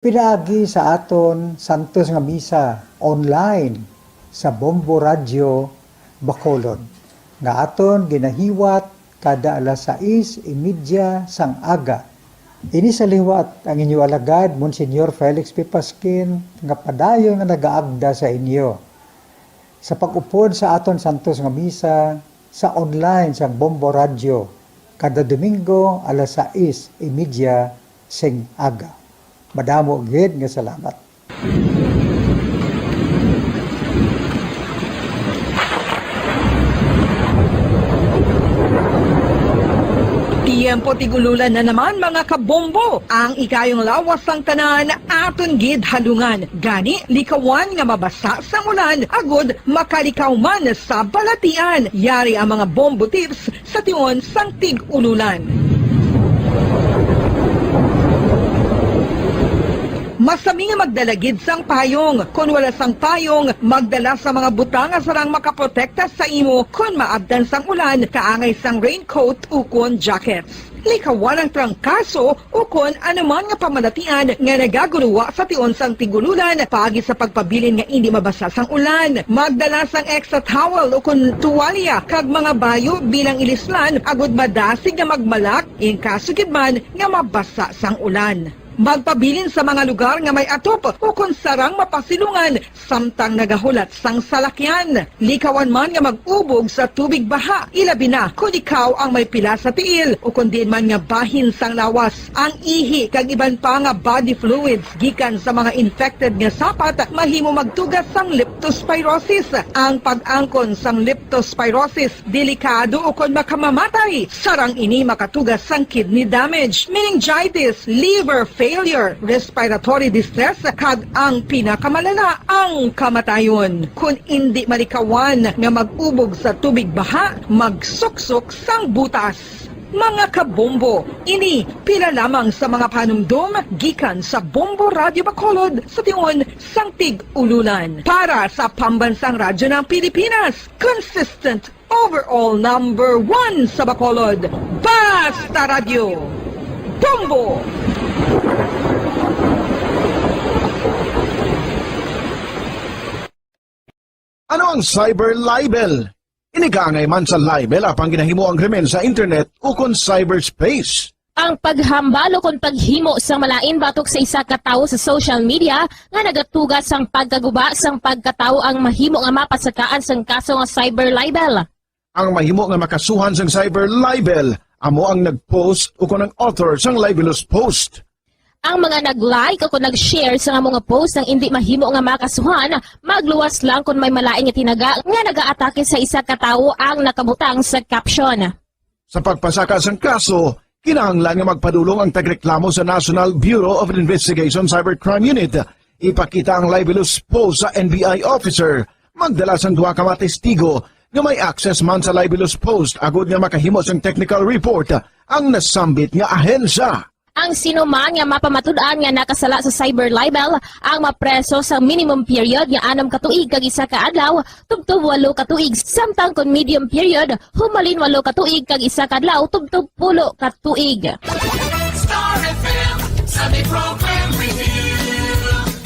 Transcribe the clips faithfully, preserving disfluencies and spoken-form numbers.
Pinaagi sa aton santos nga misa online sa Bombo Radyo Bacolod, nga aton ginahiwat kada alas sais y media sang aga. Ini sa liwat ang inyo alagad, Monsignor Felix P. Pasquin, nga padayon nga nagaagda sa inyo sa pag-upod sa aton santos nga misa sa online sang Bombo Radyo kada Domingo alas sais y media sing aga. Madamo gid nga salamat. Tiyempo tig-ululan na naman, mga kabombo. Ang ikayong lawas sang tanan aton gid halungan. Gani, likawan nga mabasa sang ulan agud makalikaw man sa balatian. Yari ang mga bombo tips sa tion sang tig-ululan. Masami nga magdala gid sang payong. Kon wala sang payong, magdala sa mga butang nga sarang makaprotekta sa imo kon maabtan sang ulan, kaangay sang raincoat ukon jackets. Likawan ang trangkaso ukon anuman nga pamalatian nga nagaguluwa sa tion sang tig-ululan paagi sa pagpabilin nga indi mabasa sang ulan. Magdala sang extra towel ukon tuwalya kag mga bayo bilang ilislan agud madasig nga magmalak in kaso gid man nga mabasa sang ulan. Magpabilin sa mga lugar nga may atop ukon sarang mapasilungan samtang nagahulat sang salakyan. Likawan man nga mag-ubog sa tubig baha, ilabi na kon ikaw ang may pila sa tiil ukon diin man nga bahin sang lawas. Ang ihi kag iban pa nga body fluids gikan sa mga infected nga sapat mahimo magtuga sang leptospirosis. Ang pag-angkon sang leptospirosis delikado ukon makamamatay. Sarang ini makatuga sang kidney damage, meningitis, liver failure, respiratory distress, kag ang pinakamalala, ang kamatayon. Kon indi malikawan nga mag-ubog sa tubig baha, magsuksok sang butas. Mga kabombo, ini pila lamang sa mga panumdom gikan sa Bombo Radyo Bacolod sa tion sang tig-ululan. Para sa Pambansang Radyo ng Pilipinas, consistent overall number one sa Bacolod. Basta Radyo, Bombo! Ano ang cyber libel? Ini kaangay man sa libel apang ginahimo ang krimen sa internet ukon cyberspace. Ang paghambal ukon paghimo sang malain batok sa isa ka tawo sa social media nga nagatuga sang pagkaguba sang pagkatawo ang mahimo nga mapasakaan sang kaso nga cyber libel. Ang mahimo nga makasuhan sang cyber libel amo ang nag-post ukon ang author sang libelous post. Ang mga nag-like ukon nag-share sang amo nga post nga indi mahimo nga makasuhan, magluwas lang kon may malain nga tinaga nga nagaatake sa isa ka tawo ang nakabutang sa caption. Sa pagpasaka sang kaso, kinahanglan nga magpadulong ang tagreklamo sa National Bureau of Investigation Cybercrime Unit. Ipakita ang libelous post sa N B I officer, magdala sang duha ka mga testigo nga may access man sa libelous post agud nga makahimo sang technical report ang nasambit nga ahensya. Ang sino man nga mapamatud-an nga nakasala sa cyber libel ang mapreso sa minimum period nga anum ka tuig kag isa ka adlaw tubtob walo ka tuig, samtang kon medium period, humalin walo ka tuig kag isa ka adlaw tubtob pulo ka tuig. Star F M Sunday Program Review.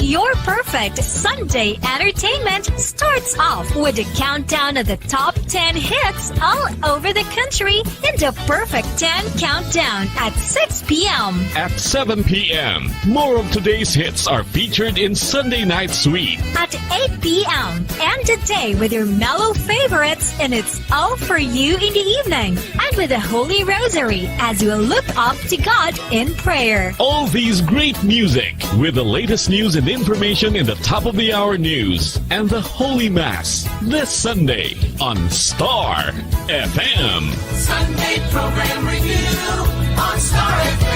Your perfect Sunday entertainment starts off with a countdown of the top ten hits all over the country in the Perfect ten Countdown at six p m. At seven p m, more of today's hits are featured in Sunday Night Sweet. At eight p m, end the day with your mellow favorites, and it's all for you in the evening. And with the Holy Rosary as you look up to God in prayer. All these great music with the latest news and information in the top of the hour news and the Holy Mass this Sunday on Star F M. Sunday Program Review on Star F M.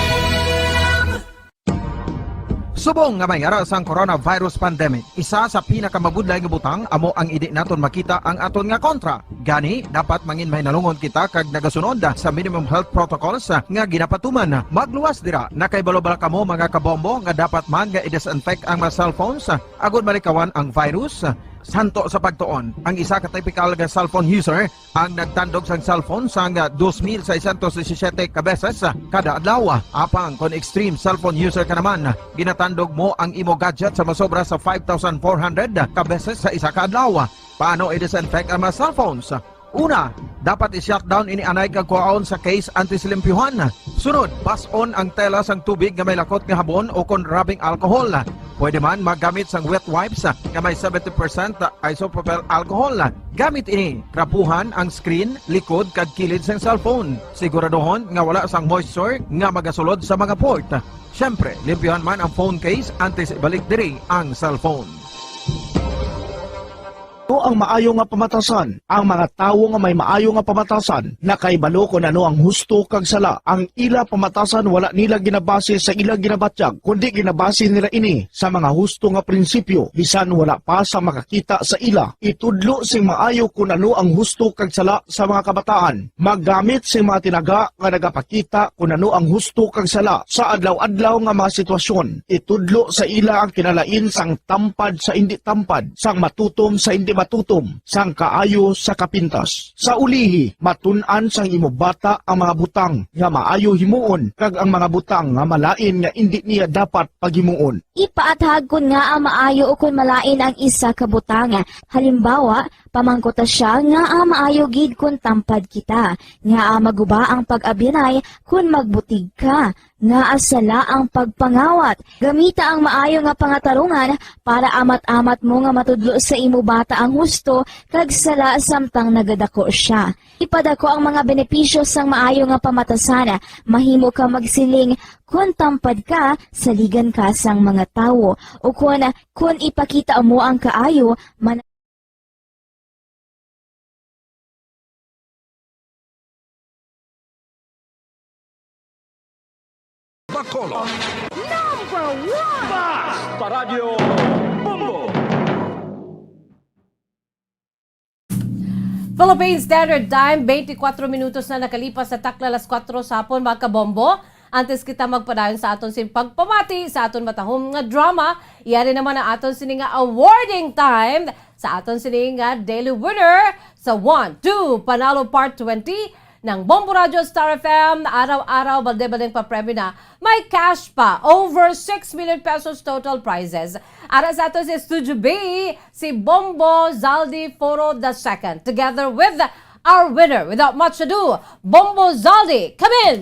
Subong nga may ara sang coronavirus pandemic, isa sa pinakamabudlay nga butang amo ang indi naton makita ang aton nga kontra. Gani, dapat mangin mahinalungon kita kag nagasunod sa minimum health protocols nga ginapatuman. Magluwas dira, nakahibalo bala kamo, mga kabombo, nga dapat man nga i-disinfect ang mga cellphones agud malikawan ang virus? Santo sa pagtuon, ang isa ka typical nga cellphone user ang nagtandog sang cellphone sang, ah, dos mil seiscientos disisiete ka beses, ah, kada adlaw. Apang kon extreme cellphone user ka naman, ginatandog mo ang imo gadget sa masobra sa five thousand four hundred ka beses sa isa ka adlaw. Paano i-disinfect ang mga cellphones? Una, dapat i-shutdown ini anay kag kuhaon sa case antes limpyuhan. Sunod, bas-on ang tela sang tubig nga may lakot nga habon o kon rubbing alcohol. Pwede man magamit sang wet wipes nga may seventy percent isopropyl alcohol. Gamit ini, trapuhan ang screen, likod kag kilid sang cellphone. Siguraduhon nga wala sang moisture nga magasulod sa mga port. Siyempre, limpyuhan man ang phone case antes ibalik diri ang cellphone. Ano ang maayo nga pamatasan? Ang mga tawo nga may maayo nga pamatasan nakahibalo kon ano ang husto kag sala. Ang ila pamatasan wala nila ginabase sa ila ginabatyag, kundi ginabase nila ini sa mga husto nga prinsipyo, bisan wala pa sa makakita sa ila. Itudlo sing maayo kon ano ang husto kag sala sa mga kabataan. Maggamit sing mga tinaga nga nagapakita kon ano ang husto kag sala sa adlaw-adlaw nga mga sitwasyon. Itudlo sa ila ang kinalain sang tampad sa indi tampad, sang matutom sa indi matutom, sang kaayo sa kapintas. Sa ulihi, matun-an sang imo bata ang mga butang nga maayo himuon kag ang mga butang nga malain nga indi niya dapat paghimuon. Ipaathag kon ngaa maayo ukon malain ang isa ka butang. Halimbawa, pamangkuta sia ngaa maayo gid kon tampad kita, ngaa maguba ang pag-abyanay kon magbutig ka, ngaa sala ang pagpangawat. Gamita ang maayo nga pangatarungan para amat-amat mo nga matudlo sa imo bata ang husto kag sala samtang nagadako sia. Ipadako ang mga benepisyo sang maayo nga pamatasan. Mahimo ka magsiling, "Kon tampad ka, saligan ka sang mga tawo." Ukon, "Kon ipakita mo ang kaayo, man-" Bacolod. Number one! Basta Radyo Bombo! Philippine Standard Time, twenty-four minutos na nakalipas sa takna alas kuwatro sa hapon, mga kabombo. Antes kita magpadayon sa aton sin pagpamati sa aton matahom nga drama, yari naman ang aton sini nga awarding time sa aton sini nga daily winner sa One, Two, Panalo Part twenty ng Bombo Radyo Star F M. Araw-araw, balde-baldeng papremyo na. May cash pa, over six million pesos total prizes. Ara sa aton sa Studio B, si Bombo Zaldi Foro the second, together with our winner. Without much ado, Bombo Zaldi, come in!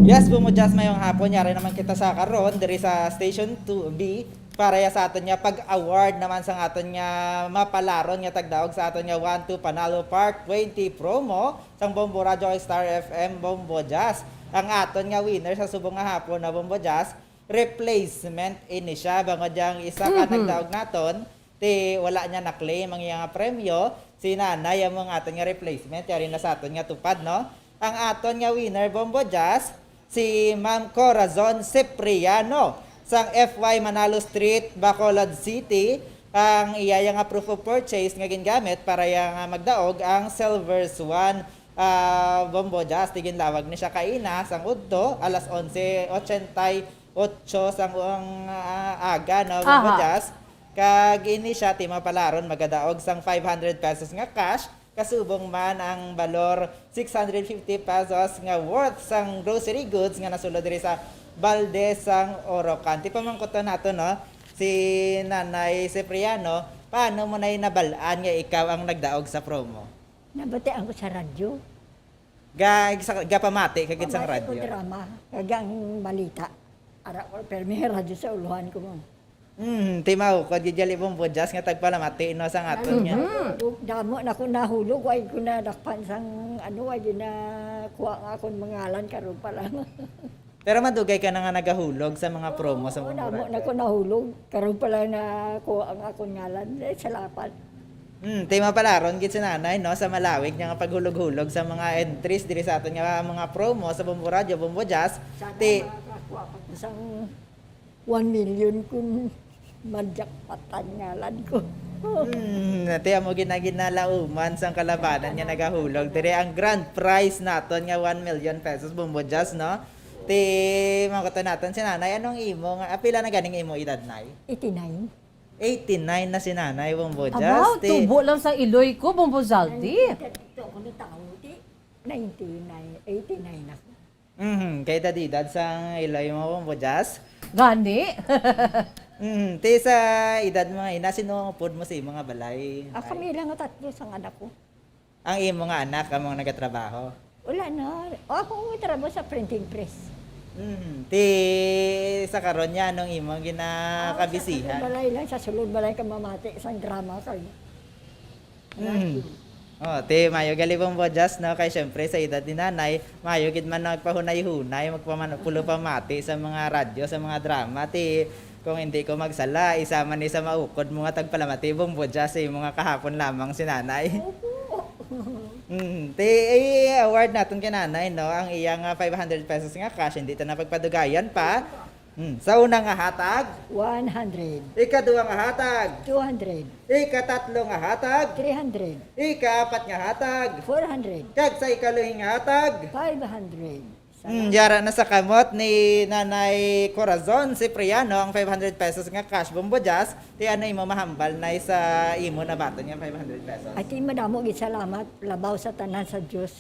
Yes, Bombo Jazz, mayong hapon. Yari naman kita sa karon diri sa Station two B para ya sa aton nga pag-award naman sa aton nga mapalaron nga tagdaog sa aton nga One Two Panalo Part twenty promo sang Bombo Radyo kag Star F M Bombo Jazz. Ang aton nga winner sa subong nga hapon na Bombo Jazz, replacement ini siya. Bangod yang isa ka Mhm. nagdaog naton, ti wala niya na-claim ang iya nga premyo. Si Nanay amo ang aton nga replacement, yari na sa aton nga tupad, no? Ang aton nga winner, Bombo Jazz, si Ma'am Corazon Cipriano sang F Y Manalo Street, Bacolod City. Ang iya nga proof of purchase nga gingamit para iya nga magdaog ang Silver Swan, ah, Bombo Jazz. Ti ginlawag ni siya kaina sang udto, alas onse ochenta y ocho sang, ah, aga, no, Bombo Aha. Jazz. Kag ini siya, ti mapalaron, magadaog sang five hundred pesos nga cash, kasubong man ang balor six hundred fifty pesos nga worth sang grocery goods nga nasulod diri sa balde sang Orocan. Ti pamangkuton nato, no, si Nanay Cipriano, paano mo na nabal-an nga ikaw ang nagdaog sa promo? Nabatian ko sa radyo. Ga-, sa, gapamati ka gid sang Pamati ko radyo? Drama, kag ang balita. Ara ko, pero may radyo sa uluhan ko mo. Hmm, ti maukod gid gali mong budjas nga tagpalamati, no, sang aton nga. Mhm. Damo na ko nahulog, way ko nadakpan sang, ano, way ginakuha nga akon mga ngalan karon pa lang. Pero madugay ka na nga nagahulog sa mga promo sa Oo, mga damo na radyo. Ko nahulog. Karon pa lang nakuha ang akon ngalan. Eh, salamat. Hmm, ti mapalaron gid si Nanay, no, sa malawig niya nga paghulog-hulog sa mga entries diri sa aton nga mga promo sa Bombo Radyo, Bombo Jazz. Sana Ti- makakuha pa ko sang one million kung madjakpatan ngalan ko. Hmm, ti amo gina-, ginalauman sang kalabanan nga nagahulog. Diri ang grand prize naton nga one million pesos, Bombo Jazz, no? Ti, makuto naton si Nanay, anong imo nga, apila na ganing imo edad, Nay? Eighty-nine. Eighty-nine na si Nanay Bombo Jazz. Abaw, ti- tubo lang sa iloy ko, Bombo Zaldi. Nineteen thirty-two ako natawo, ti ninety-nine, eighty-nine ako. Mhm, kay edad-edad sang iloy mo, Bombo Jazz. Gani. Mhm, ti sa edad mo nga ina, sino ang upod mo sa imong nga balay? Ah, kami lang nga tatlo sang anak ko. Ang imo nga anak amo ang nagatrabaho? Wala na. O, ako ang trabaho sa printing press. Mhm. Ti sa karon niya, anong imong Ah, sa ginakabisihan? Sulod balay lang, sa sulod balay ka mamati sang drama kay Mm. Oh, ti mayo gali, Bombo Jazz, no? Kay syempre sa edad ni Nanay, mayo gid man nagpahunay-hunay, magpamano-, pulo pamati sa mga radyo, sa mga drama. Ti kung hindi ko magsala, isa man ni sa maukod mo nga tagpalamati, Bombo Jazz, sa imo nga kahapon lamang si Nanay. Opo. Mm, ti i-award naton kay Nanay, no? Ang iya nga five hundred pesos nga cash, hindi ta na pagpadugayan pa. Hmm, sa una nga hatag, One hundred. Ikaduha nga hatag, Two hundred. Ikatatlo nga hatag, Three hundred. Ikaapat nga hatag, Four hundred. Kag sa ikaluhing hatag, Five hundred. Hmm, Salamat. Yara na sa kamot ni Nanay Corazon Cipriano ang five hundred pesos nga cash, Bombo Jazz. Ti ano imo mahambal na sa imo nabaton nga five hundred pesos? Ati, madamo gid salamat labaw sa tanan sa Dios,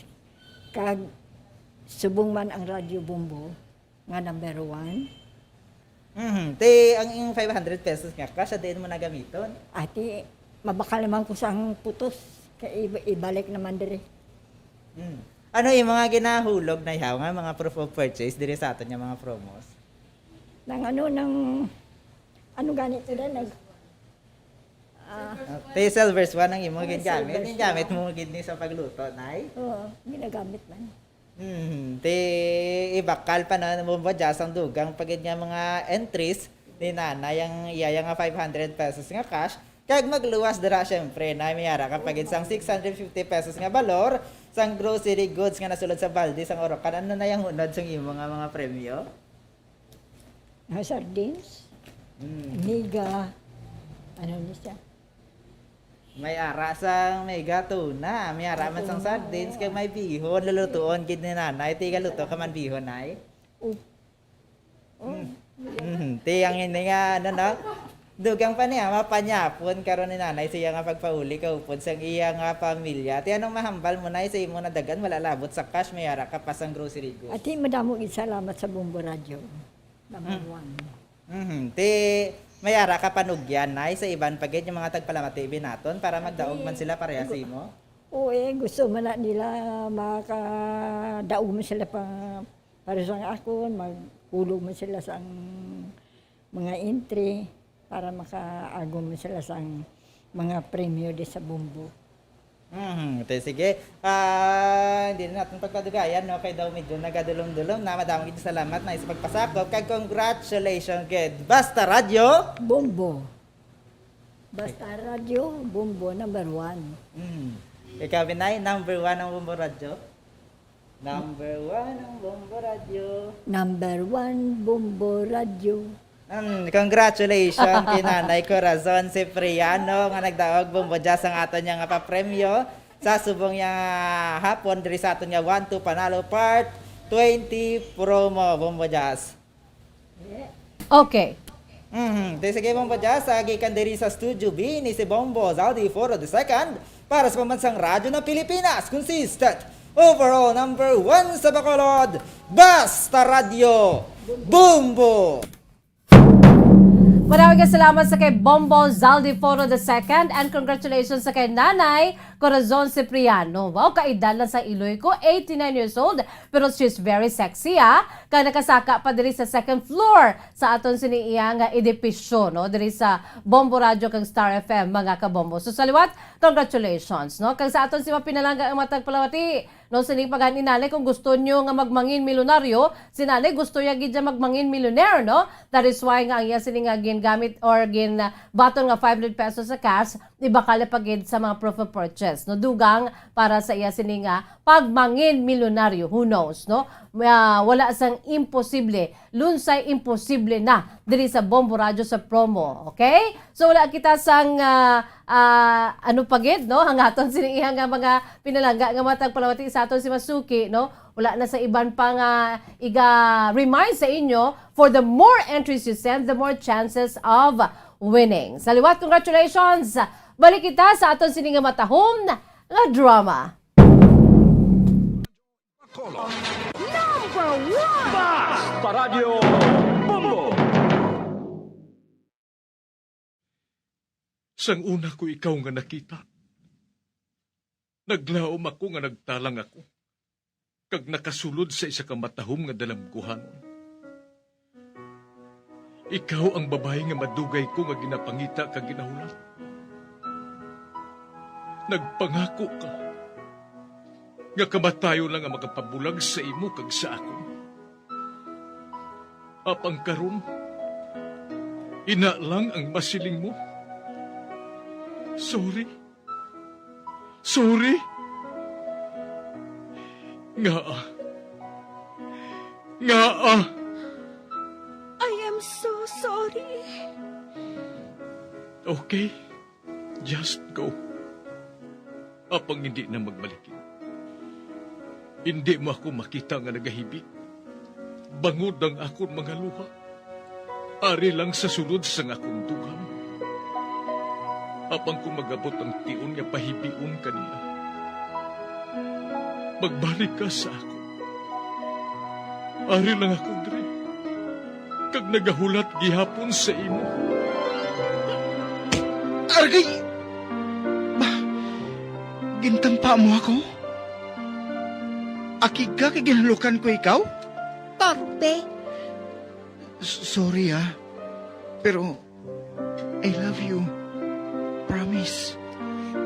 kag subong man ang Radyo Bombo nga number one. Mhm. Ti ang iyang five hundred pesos nga cash, diin mo na gamiton? Ati, mabakal naman ko sang putos. Kay iba-, ibalik naman diri. Mm. Ano yung mga ginahulog na ihaw nga mga proof of purchase diri sa aton nga mga promos? Nang ano, nang, ano gani to na, nag, ah, Ah, ti silver swan ang imo Ah, gingamit. Silver Gingamit swan. Mo gid ni sa pagluto, Nay? Oo, ginagamit man. Hmm, ti ibakal pa na mo ba dyan sang dugang pa gid nga mga entries ni Nanay ang iya nga five hundred pesos nga cash. Kag magluwas dira, syempre, na may ara ka pa gid sang six hundred fifty pesos nga balor sang grocery goods nga nasulod sa balde sang Orocan. Ano na yung hunod sang imo nga mga premyo? Nga sardines, Mm. Mega, ano ni siya? May ara sang Mega Tuna, may ara man sang Tuna, sardines, oo. Kag may bihon, lulutuon gid ni Nanay. Tiga luto ka man bihon, Nay? Oh. Oh. Mm. Mm. Ti ang ini nga, ano, no? Dugang pa niya, mapanyapon karon ni Nanay sa iya nga pagpauli kaupod sang iya nga pamilya. Ti anong mahambal mo, Nay, sa imo nadagan, wala labot sa cash, may ara ka pa sang grocery goods? Ati, madamo gid salamat sa Bombo Radyo. Number Mm. one. Mhm. Ti, may ara ka panugyan, Nay, sa iban pa gid yung mga tagpalamati binaton para magdaog man sila pareha sa imo? Oo, eh, gusto man na nila makadaog man sila pa, para sa akon, maghulog man sila sa mga entry para makaagom man sila sa mga premyo di sa Bombo. Mhm. Te, sige. Ah, hindi na natin pagpadugayan, no? Kay daw medyo nagadulom-dulom na. Madamong gid salamat na sa pagpasakop. Kag congratulations, gid. Basta Radyo. Bombo. Basta Radyo, Bombo, number one. Mm. Ikaw, Binay, number one ang Bombo Radyo? Number one ang Bombo Radyo. Number one, Bombo Radyo. Mm, congratulations kay Nanay Corazon Cipriano nga nagdaog Bombo Jazz ang aton niya nga papremyo sa subong niya hapon diri sa aton nga One to Panalo Part twenty promo, Bombo Jazz. Okay. Mhm. Di sige, Bombo Jazz, sa gikan diri sa Studio B ni si Bombo Zaldi Foro the second para sa Pambansang Radyo ng Pilipinas, consistent, overall number one sa Bacolod, Basta Radyo, Bombo! Maraming salamat sa kay Bombo Zaldi Foro the second and congratulations sa kay Nanay Corazon Cipriano. Wow, kaedad lang sa iloy ko, eighty-nine years old, pero she's very sexy, ah. Kag nakasaka pa diri sa second floor sa aton sini iya nga edipisyo, no, diri sa Bombo Radio kag Star F M, mga kabombo. So, sa liwat, congratulations, no? Kag sa aton si mga pinalangga ang matag palawati, no, sining pagani Nanay, kung gusto nyo nga magmangin milyonaryo, si Nanay gusto niya gid siya magmangin millionaire, no? That is why nga ang iya sini nga gingamit or gin, ah, baton nga five hundred pesos sa cash, ibakal pa gid sa mga proof of purchase, no? Dugang para sa iya sini nga pagmangin milyonaryo, who knows, no? Ah, wala sang imposible, lunsay imposible na diri sa Bombo Radyo sa promo, okay? So wala kita sang, ah, ah, ano pa gid, no? Hangaton sini iya nga mga pinalangga nga matag palawati sa aton si Masuki, no? Wala na sa iban pa nga iga-remind sa inyo, for the more entries you send, the more chances of winning. Sa liwat, congratulations! Balik kita sa aton sini nga matahom nga drama. Number one! Basta Radyo Bombo! Sang una ko ikaw nga nakita, naglaom ako nga nagtalang ako, kag nakasulod sa isa ka matahom nga dalamguhanon. Ikaw ang babayi nga madugay ko nga ginapangita kag ginahulat. Nagpangako ka nga kamatayon lang ang makapabulag sa imo kag sa akon. Apang karon, ina lang ang masiling mo. Sorry. Sorry. Ngaa? Ngaa? I am so sorry. Okay. Just go. Apang hindi na magbalik. Hindi mo ako makita nga nagahibi. Bangod ang akon mga luha. Ari lang sa sulod sang akon dughan. Apang kung mag-abot ang tion nga pahibion ka niya, magbalik ka sa akon. Ari lang ako diri, kag nagahulat gihapon sa imo. Argay! Ba, gintampa mo ako? Akig ka kay ginhalukan ko ikaw? Torpe. S-, sorry, ah. Pero I love you. Promise.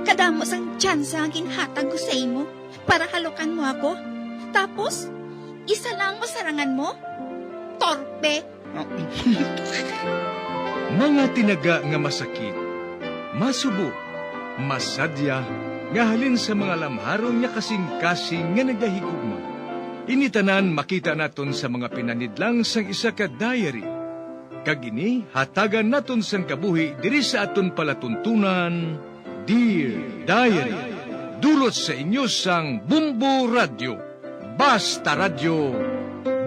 Kadamo sang tsansa nga ginhatag ko sa imo para halukan mo ako. Tapos, isa lang mo sarangan mo? Torpe! Mga tinaga nga masakit, masubo, masadya, nga halin sa mga lamharon nga kasing-kasing nga nagahigugma. Ini tanan makita naton sa mga pinanidlang sang isa ka diary. Kag ini hatagan naton sang kabuhi diri sa aton palatuntunan, Dear Diary. Dulot sa inyo sang Bumbo Radyo, Basta Radyo,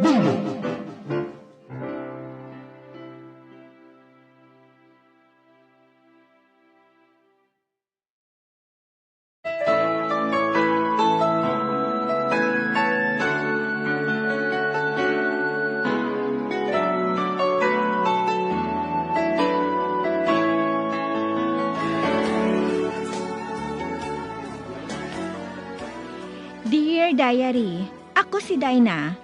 Bumbo. Dear Diary, ako si Dinah.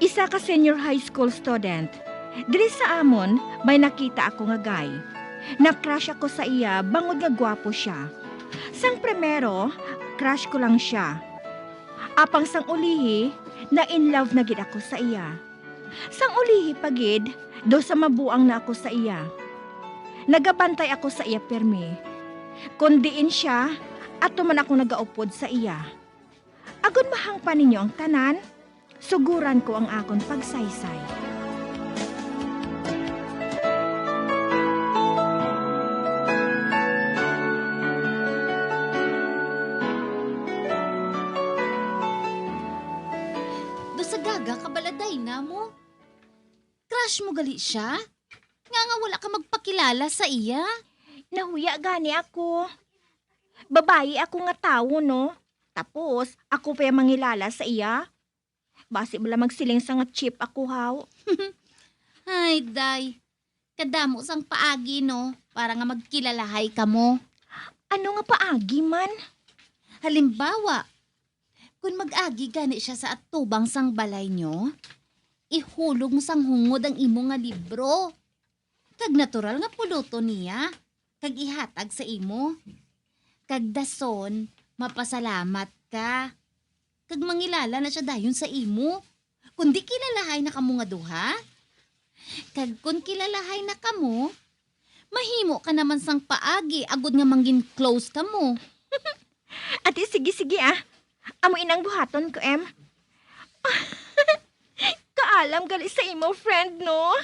Isa ka senior high school student. Diri sa amon, may nakita ako nga guy. Na-crush ako sa iya bangod nga gwapo siya. Sang primero, crush ko lang siya. Apang sang ulihi, na-in love na gid ako sa iya. Sang ulihi pa gid, daw sa mabuang na ako sa iya. Nagabantay ako sa iya pirmi. Kon diin siya, ato man ako nagaupod sa iya. Agod mahangpan ninyo ang tanan, suguran ko ang akon pagsaysay. Daw sa gaga ka bala, Dinah, mo? Crush mo gali siya? Nga nga wala ka magpakilala sa iya? Nahuya gani ako. Babayi ako nga tawo, no? Tapos, ako pa yung mangilala sa iya? Basi bala magsiling sa nga cheap ako, haw? Ay, day. Kadamo sang paagi, no? Para nga magkilalahay kamo. Ano nga paagi man? Halimbawa, kung mag-agi gani siya sa atubang sang balay nyo, ihulog mo sang hungod ang imo nga libro. Kag natural nga puluton niya, kag ihatag sa imo. Kag dason, mapasalamat ka. Kag mangilala na siya dayon sa imo. Kundi kilalahay na kamo nga duha. Kag kon kilalahay na kamo, mahimo ka naman sang paagi agod nga mangin close kamo. Ati, sige, sige, ah. Amo inang buhaton ko, em. Kaalam gali sa imo, friend, no?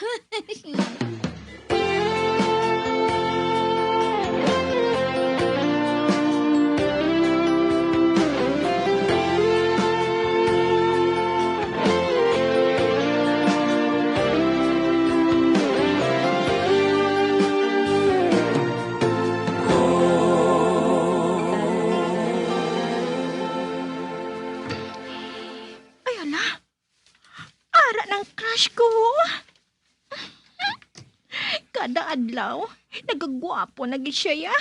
Nagagwapo na gid siya, ya.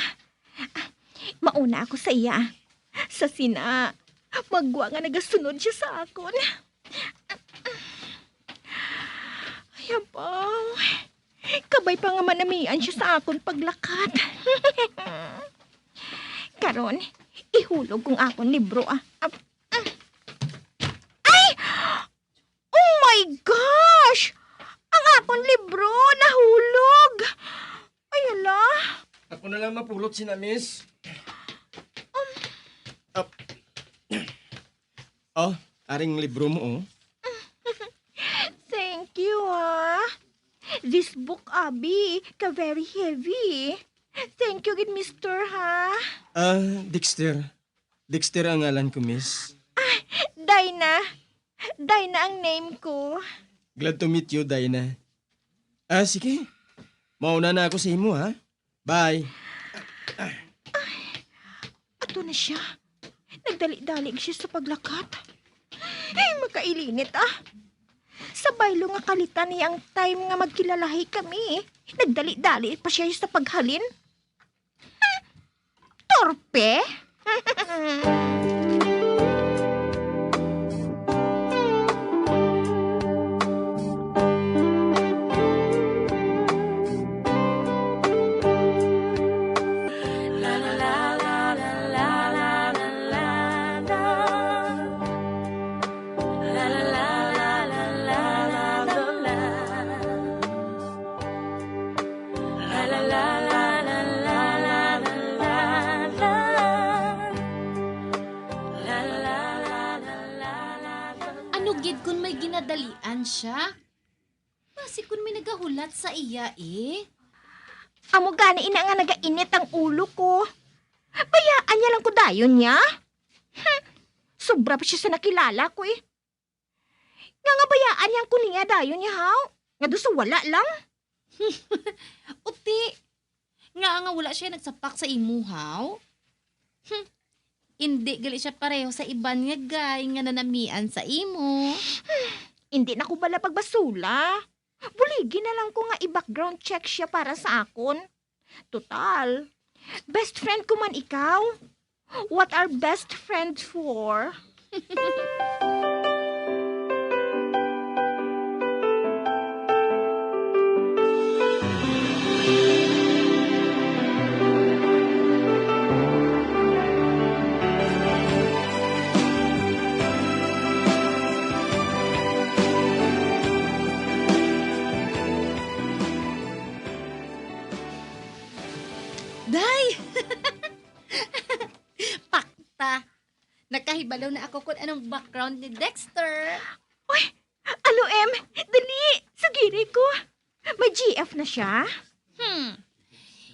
Mauna ako sa iya. Sa sina, magwa nga nagasunod siya sa akon. Ay, abaw. Kabay pa nga manamian siya sa akon paglakat. Karon, ihulog kong akon libro, ah. Ap-, ay! Oh my gosh! Ang akon libro nahulog! Ay, ala! Ako na lang mapulot sina, miss. Um. Ap-, oh, aring libro mo, oh. Thank you, ha. This book, abi, ka very heavy. Thank you gid, mister, ha. Ah, Dexter. Dexter ang ngalan ko, miss. Dinah. Dinah ang name ko. Glad to meet you, Dinah. Ah, sige. Mauna na ako sa imo, ha? Bye. Ato na siya. Nagdali-dali siya sa paglakat. Ay, makailinit, ah. Sa baylo nga kalitan niya ang time nga magkilalahi kami, nagdali-dali pa siya sa paghalin. Torpe? Ano gid kun may ginadalian siya? Basi kun may nagahulat sa iya, eh. Amo gani ina nga nagainit ang ulo ko. Bayaan niya lang ko dayon niya. Hmm. Sobra pa siya sa nakilala ko, eh. Nga nga bayaan niya ko niya dayon niya, haw? Nga do sa wala lang. Uti, nga nga wala siya nagsapak sa imo, haw? Hmm. Indi gali siya pareho sa iban nga guy nga nanamian sa imo. Indi na ko bala pagbasula. Buligi na lang ko nga i-background check siya para sa akon. Total, best friend ko man ikaw. What are best friends for? Day! Pakta! Nakahibalo na ako kung anong background ni Dexter. Uy, ano, em? Dali! Sugiri ko! May G F na siya? Hmm.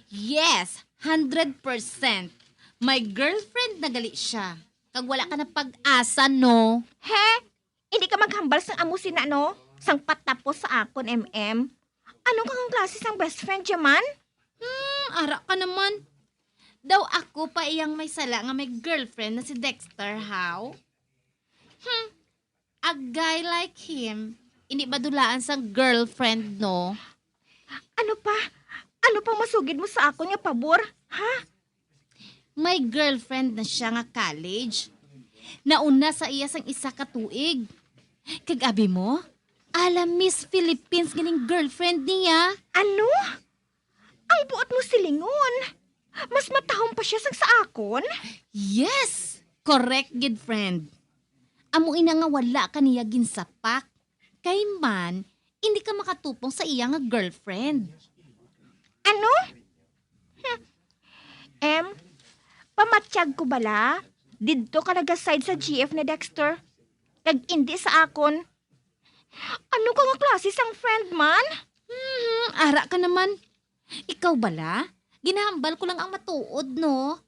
Yes, hundred percent. May girlfriend na gali siya. Kag wala ka na pag-asa, no? He? Hindi ka maghambal sang amo sina, no? Sang patapos sa akon, M M. Anong kang klase sang best friend, Jaman? Hmm, ara ka naman. Daw ako pa iyang may sala nga may girlfriend na si Dexter, how? Hmm, a guy like him, hindi ba dulaan sang girlfriend, no? Ano pa? Ano pang masugid mo sa akon nga pabor, ha? May girlfriend na siya nga college. Nauna sa iya sang isa ka tuig. Kag abi mo, ala Miss Philippines ganing girlfriend niya. Ano? Ang buot mo silingon? Mas matahom pa siya sang sa akon? Yes! Correct gid, friend. Amo ina nga wala ka niya ginsapak. Kay man, hindi ka makatupong sa iya nga girlfriend. Ano? Hmm. Em, pamatyag ko bala? Didto ka naga-side sa G F ni Dexter. Kag indi sa akon. Ano ka nga klase sang friend man? Hmm, ara ka naman. Ikaw bala? Ginahambal ko lang ang matuod, no?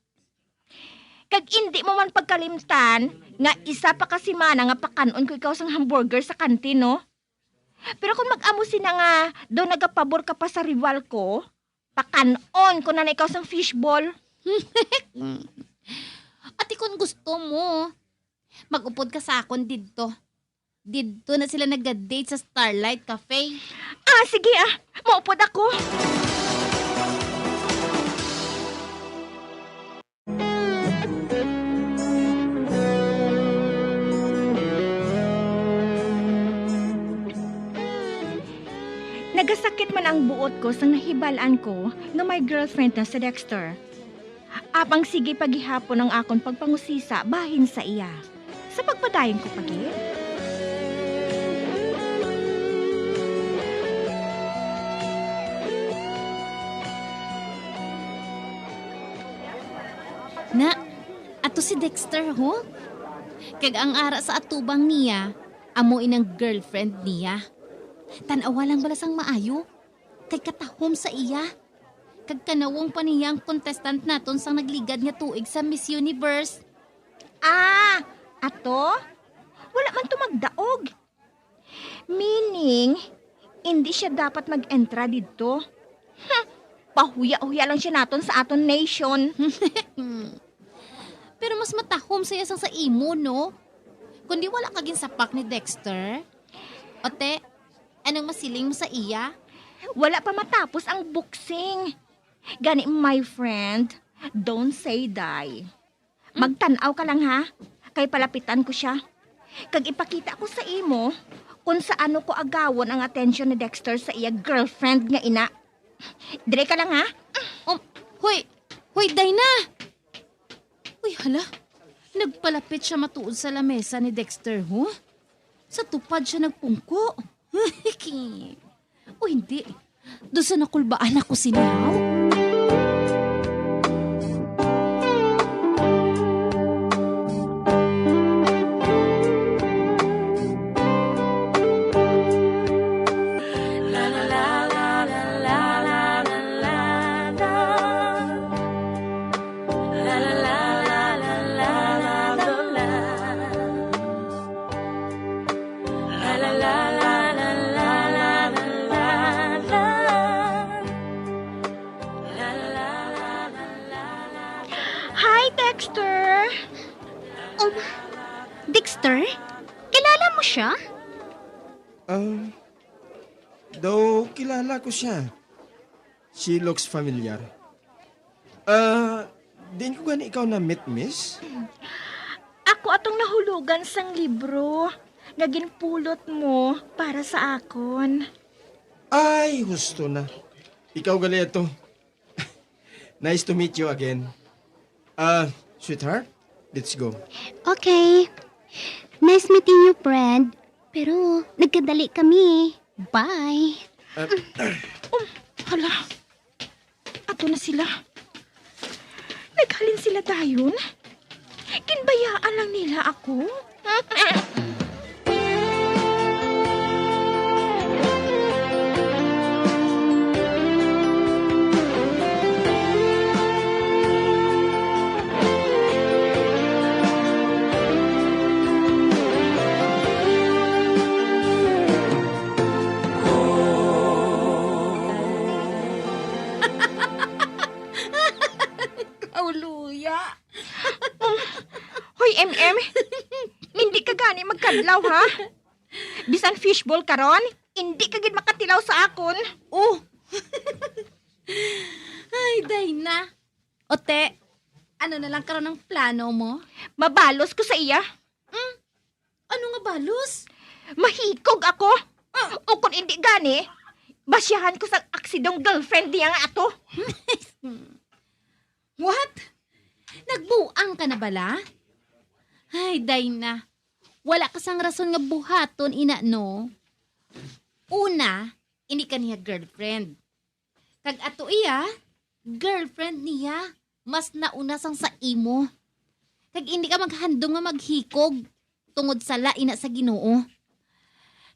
Kag indi mo man pagkalimtan nga isa pa ka semana nga pakan-on ko ikaw sang hamburger sa kantin, no? Pero kung mag-amo sina nga daw nagapabor ka pa sa rival ko, pakan-on ko na na ikaw sang fishball. Ati, kung gusto mo, mag-upod ka sa akon didto. Didto na sila nagda-date sa Starlight Cafe. Ah, sige ah. Maupod ako. Kasakit man ang buot ko sang nahibal-an ko nga may girlfriend na si Dexter. Apang sige pa gihapon ang akon pagpangusisa bahin sa iya. Sa pagpadayon ko pa gid. Na, ato si Dexter, ho? Kag ang ara sa atubang niya, amo inang girlfriend niya. Tan-awa lang bala sang maayo, kay katahom sa iya. Kag kanawong pa niya ang contestant naton sang nagligad nga tuig sa Miss Universe. Ah, ato? Wala man to magdaog. Meaning, hindi siya dapat mag-entra didto. Hmm, pahuya-huya lang siya naton sa aton nation. Pero mas matahom sa iya sang sa imo, no? Kundi wala ka ginsapak ni Dexter. Ote, anong masiling mo sa iya? Wala pa matapos ang boxing. Gani, my friend, don't say die. Magtan-aw ka lang, ha? Kay palapitan ko siya. Kag ipakita ko sa imo kung sa ano ko agawon ang atensyon ni Dexter sa iya girlfriend nga ina. Dire ka lang, ha? Um, hoy! Hoy, Dina! Uy, hala. Nagpalapit siya matuod sa lamesa ni Dexter, ho? Sa tupad siya nagpungko. O hindi, do sa nakulbaan ako sini, haw? Hi, Dexter! Um, Dexter? Kilala mo siya? Ah, daw kilala ko siya. She looks familiar. Ah, diin ko gani ikaw na-meet, miss? Ako atong nahulugan sang libro nga ginpulot mo para sa akon. Ay, husto na. Ikaw gali ato. Nice to meet you again. Ah, sweetheart, let's go. Okay. Nice meeting you, friend. Pero nagkadali kami. Bye. Ah, Um, hala. Ato na sila. Naghalin sila dayon? Ginbayaan lang nila ako? Kauluya. Um, hoy, M M, hindi ka gani magkadlaw, ha? Bisan fishball karon, hindi ka gid makatilaw sa akon. Oh. Ay, day na. Ote, ano na lang karon ang plano mo? Mabalos ko sa iya. Hmm? Ano nga balos? Mahikog ako. Ah. O kung hindi gani, basyahan ko sa aksidong girlfriend niya nga ato. What? Nagbuang ka na bala? Ay, day na. Wala ka sang rason nga buhaton ina, no? Una, ini ka niya girlfriend. Kag ato iya, girlfriend niya, mas nauna sang sa imo. Kag indi ka maghandom nga maghikog tungod sala ina sa Ginoo.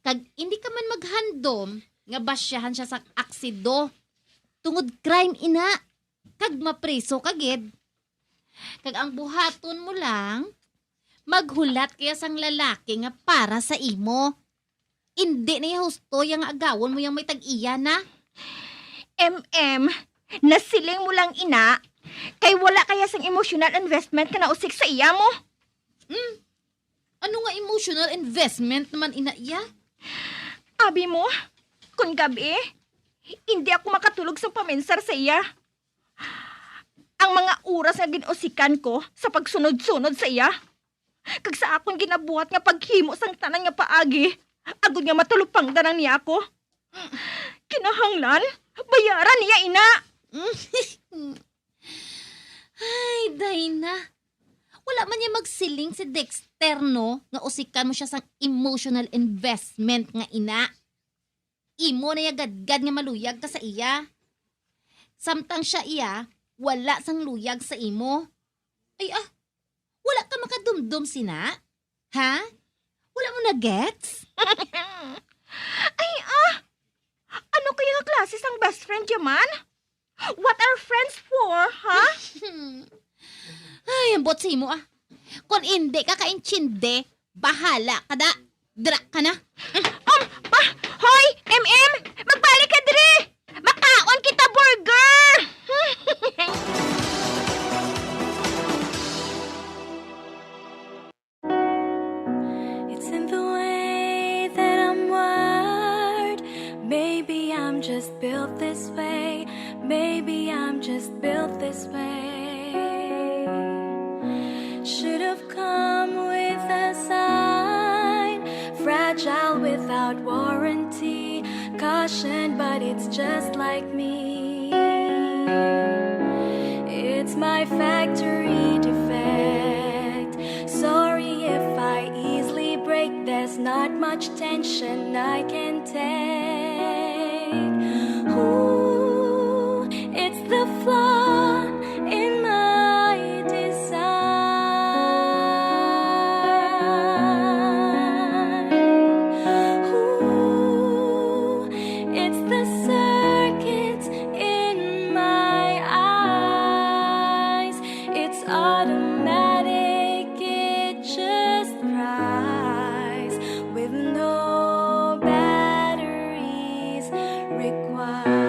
Kag indi ka man maghandom nga basyahan siya sang aksido tungod crime ina, kag mapriso ka gid. Kag ang buhaton mo lang, maghulat kaya sang lalaki nga para sa imo. Indi na iya husto iya nga agawon mo yang may tag-iya na. M M, nasiling mo lang ina, kay wala kaya sang emotional investment ka nausik sa iya mo. Hmm? Ano nga emotional investment naman ina iya? Abi mo, kun gabi, indi ako makatulog sang paminsar sa iya. Ang mga oras nga gin-usikan ko sa pagsunod-sunod sa iya, kag sa akon ginabuhat nga paghimo sang tanan nga paagi, agod nga matalupangdan ang niya ako. Kinahanglan bayaran niya ina. Ay, Dina. Wala man niya magsiling si Dexter, no, nga usikan mo siya sang emotional investment nga ina. Imo na iya gadgad nga maluyag ka sa iya. Samtang siya iya, wala sang luyag sa imo. Ay, ah, wala ka makadumdom sina? Ha? Wala mo na gets? Ay, ah! Ano kaya nga klase sang best friend ya man? What are friends for, ha? Ay, ambot sa imo, ah. Kung hindi ka kaintindi, bahala ka da. Dira ka na. Um, pa, hoy, M M, magbalik ka diri. Makaon kita burger. It's in the way that I'm wired. Maybe I'm just built this way. Maybe I'm just built this way. Should have come with a sign. Fragile without warranty. Caution, but it's just like me. It's my factory defect. Sorry if I easily break. There's not much tension I can take. Ooh, it's the flaw in my design. Ooh, it's the circuits in my eyes. It's automatic, it just cries with no batteries required.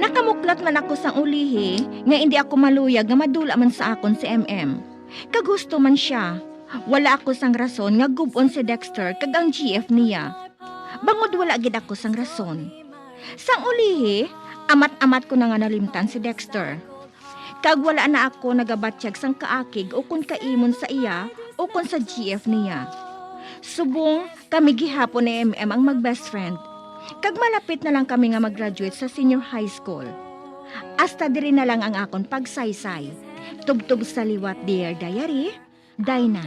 Nakamuklat man ako sang ulihi nga indi ako maluyag nga madula man sa akon si M M. Kag husto man sia. Wala ako sang rason nga gub-on si Dexter kag ang G F niya. Bangod wala gid ako sang rason. Sang ulihi, amat-amat ko na nga nalimtan si Dexter. Kag wala na ako nagabatyag sang kaakig ukon kaimon sa iya ukon sa G F niya. Subong kami gihapon ni M M ang mag-best friend. Kag malapit na lang kami nga mag-graduate sa senior high school. Hasta diri na lang ang akon pagsaysay. Tubtob sa liwat, Dear Diary, Dina.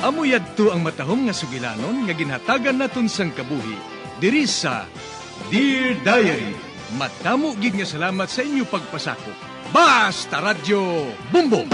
Amo yadto ang matahom nga sugilanon nga ginhatagan naton sang kabuhi diri sa Dear Diary. Madamo gid nga salamat sa inyo pagpasakop. Basta Radyo Bumbong!